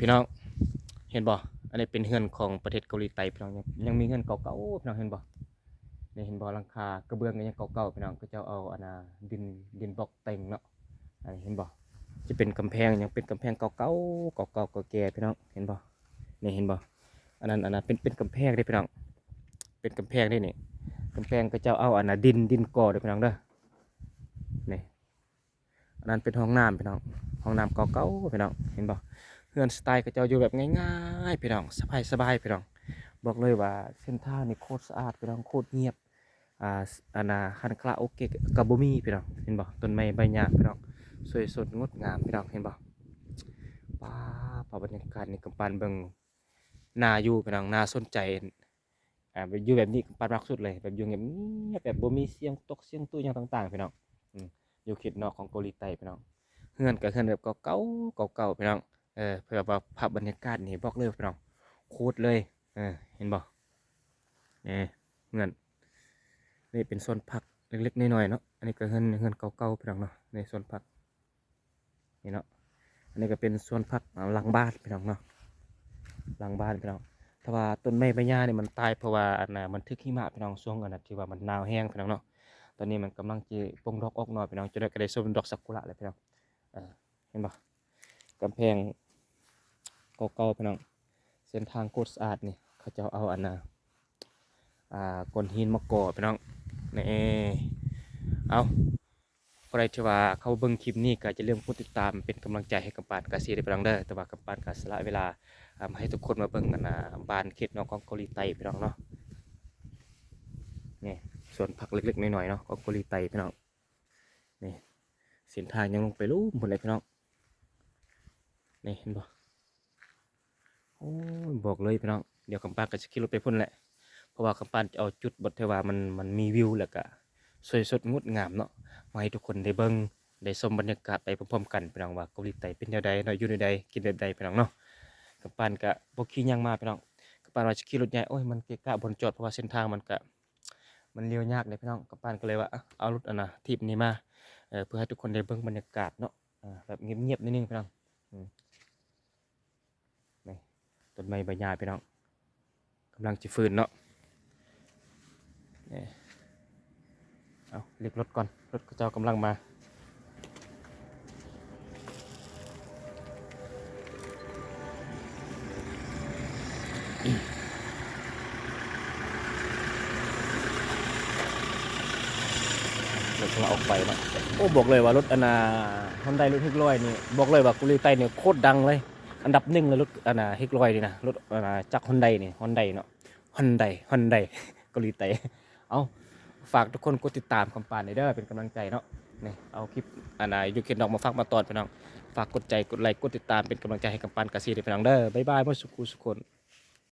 ພີ່ນ້ອງ ເຫັນບໍ່? ອັນນີ້ເປັນເຮືອນຂອງປະເທດເກົາຫຼີໃຕ້ພີ່ນ້ອງ ຍັງ ຍັງມີເຮືອນເກົ່າໆ ພີ່ນ້ອງເຫັນບໍ່? ນີ້ເຫັນບໍ່? ຫຼັງຄາກະເບື້ອງກໍຍັງເກົ່າໆ ພີ່ນ້ອງ ເຂົາເຈົ້າເອົາອັນນ່າ ດິນ ດິນບລັອກແຕ່ງເນາະ. ອັນນີ້ເຫັນບໍ່? ຈະເປັນກຳແພງ ຍັງເປັນກຳແພງເກົ່າໆ ເກົ່າໆ ເກົ່າແກ່ ພີ່ນ້ອງເຫັນບໍ່? ນີ້ເຫັນບໍ່? ອັນນັ້ນ ອັນນັ້ນເປັນ ເປັນກຳແພງເດ້ພີ່ນ້ອງ ເປັນກຳແພງເດ້ນີ້ ກຳແພງເຂົາເຈົ້າເອົາອັນນ່າ ດິນ ດິນກໍ່ເດ້ພີ່ນ້ອງເດີ ນີ້. ອັນນັ້ນເປັນຫ້ອງນ້ຳພີ່ນ້ອງ ຫ້ອງນ້ຳເກົ່າໆ ພີ່ນ້ອງເຫັນບໍ່? ເຮືອນສະໄຕເຂົາເຈົ້າຢູ່ແບບງ່າຍໆ ພີ່ນ້ອງ ສະບາຍໆ ພີ່ນ້ອງ. ບອກເລີຍວ່າເສັ້ນທາງນີ້ໂຄດສະອາດພີ່ນ້ອງ ໂຄດງຽບ ອ່າ ອັນນ່າ ຮ້ານຄາຣາໂອເກະກໍບໍ່ມີພີ່ນ້ອງ ເຫັນບໍ່? ຕົ້ນໄມ້ໃບຫຍ້າພີ່ນ້ອງ ສວຍສົດງົດງາມພີ່ນ້ອງ ເຫັນບໍ່? ປາ ພາບບັນຍາກາດນີ້ ກຳປານເບິ່ງໜ້າຢູ່ພີ່ນ້ອງ ໜ້າສົນໃຈ. ອ່າ ຢູ່ແບບນີ້ກຳປານມັກສຸດເລີຍ ແບບຢູ່ງຽບໆ ແບບບໍ່ມີສຽງຕົກສຽງຕຸຫຍັງຕ່າງໆ ພີ່ນ້ອງ. ອືມ ຢູ່ເຂດນອກຂອງເກົາຫຼີໃຕ້ພີ່ນ້ອງ ເຮືອນກໍເຮືອນແບບເກົ່າໆ ເກົ່າໆ ພີ່ນ້ອງ. ເອີ ເພື່ອວ່າພາບບັນຍາກາດນີ້ບອກເລີຍພີ່ນ້ອງ ໂຄດເລີຍ ເອີ ເຫັນບໍ່? ນີ້ເຮືອນ ນີ້ເປັນສວນຜັກເລັກໆ ນ້ອຍໆ ເນາະ. ອັນນີ້ກໍເຮືອນ ເຮືອນເກົ່າໆ ພີ່ນ້ອງເນາະ ນີ້ສວນຜັກ ນີ້ເນາະ. ອັນນີ້ກໍເປັນສວນຜັກຫຼັງບ້ານພີ່ນ້ອງເນາະ ຫຼັງບ້ານພີ່ນ້ອງ. ຖ້າວ່າຕົ້ນໄມ້ໃບຫຍ້ານີ້ມັນຕາຍ ເພາະວ່າອັນນ່າ ມັນຖືກຫິມະພີ່ນ້ອງ ຊ່ວງອັນນ່າ ທີ່ວ່າມັນໜາວແຮງພີ່ນ້ອງເນາະ. ຕອນນີ້ມັນກຳລັງຈະປົ່ງດອກອອກໜໍ່ພີ່ນ້ອງ ຈັກໜ້ອຍກໍໄດ້ຊົມດອກຊາກຸຣະແລ້ວພີ່ນ້ອງ. ເອີ ເຫັນບໍ່? ກຳແພງເກົ່າໆ ພີ່ນ້ອງ ເສັ້ນທາງໂຄດສະອາດນີ້ ເຂົາເຈົ້າເອົາອັນນ່າ ອ່າ ກ້ອນຫີນມາກໍ່ພີ່ນ້ອງ ນີ້. ເອົາ ຜູ້ໃດທີ່ວ່າເຂົ້າເບິ່ງຄລິບນີ້ກໍຢ່າລືມກົດຕິດຕາມເປັນກຳລັງໃຈໃຫ້ກຳປານກາເຊເດີພີ່ນ້ອງເດີ. ແຕ່ວ່າກຳປານກໍສະຫຼະເວລາ ອ່າ ມາໃຫ້ທຸກຄົນມາເບິ່ງອັນນ່າ ບ້ານເຂດນອກຂອງເກົາຫຼີໃຕ້ພີ່ນ້ອງເນາະ. ນີ້ສວນຜັກເລັກໆ ນ້ອຍໆ ເນາະ ຂອງເກົາຫຼີໃຕ້ພີ່ນ້ອງ. ນີ້ເສັ້ນທາງຍັງລົງໄປລຸ່ມພຸ້ນເລີຍພີ່ນ້ອງ ນີ້ເຫັນບໍ່? ໂອ້ຍ ບອກເລີຍພີ່ນ້ອງ ດຽວກຳປານກໍຈະຂີ່ລົດໄປພຸ້ນແຫຼະ ເພາະວ່າກຳປານຈະເອົາຈຸດບ່ອນທີ່ວ່າມັນ ມັນມີວິວ ແລ້ວກະສວຍສົດງົດງາມເນາະ ມາໃຫ້ທຸກຄົນໄດ້ເບິ່ງ ໄດ້ຊົມບັນຍາກາດໄປພ້ອມໆ ກັນພີ່ນ້ອງ ວ່າເກົາຫຼີໃຕ້ເປັນແນວໃດເນາະ ຢູ່ແນວໃດ ກິນແບບໃດພີ່ນ້ອງເນາະ. ກຳປານກະບໍ່ຂີ່ຫຍັງມາພີ່ນ້ອງ ກຳປານວ່າຊິຂີ່ລົດໃຫຍ່ ໂອ້ຍ ມັນເກະກະບ່ອນຈອດ ເພາະວ່າເສັ້ນທາງມັນກະ ມັນລ້ຽວຍາກເດ້ພີ່ນ້ອງ. ກຳປານກໍເລີຍວ່າ ເອົາລົດອັນນ່າ ຖີບນີ້ມາ ເອີ ເພື່ອໃຫ້ທຸກຄົນໄດ້ເບິ່ງບັນຍາກາດເນາະ ເອີ ແບບງຽບໆ ໜ້ອຍໜຶ່ງພີ່ນ້ອງ. ອືມ ນີ້ ຕົ້ນໄມ້ໃບຫຍ້າພີ່ນ້ອງ ກຳລັງຈະຟື້ນເນາະ ນີ້. ເອົາ ເລກລົດກ່ອນ ລົດເຂົາເຈົ້າກຳລັງມາ ລົດກຳລັງອອກໄປເນາະ. ໂອ້ ບອກເລີຍວ່າລົດອັນນ່າ ຮອນໄດ ລົດເຮັກຮ້ອຍນີ້ ບອກເລີຍວ່າເກົາຫຼີໃຕ້ນີ້ໂຄດດັງເລີຍ ອັນດັບໜຶ່ງເລີຍ ລົດອັນນ່າ ເຮັກຮ້ອຍນີ້ນະ ລົດອັນນ່າ ຈັກຮອນໄດນີ້ ຮອນໄດເນາະ ຮອນໄດ ຮອນໄດ ເກົາຫຼີໃຕ້. ເອົາ ຝາກທຸກຄົນກົດຕິດຕາມກຳປານແດ່ເດີ ເປັນກຳລັງໃຈເນາະ. ນີ້ ເອົາຄລິບອັນນ່າ ຢູ່ເຂດນອກມາຝາກມາຕ້ອນພີ່ນ້ອງ ຝາກກົດໃຈ ກົດໄລ ກົດຕິດຕາມ ເປັນກຳລັງໃຈໃຫ້ກຳປານກາເຊເດີພີ່ນ້ອງເດີ. ບາຍບາຍ ໝົດສູ່ຜູ້ສູ່ຄົນ.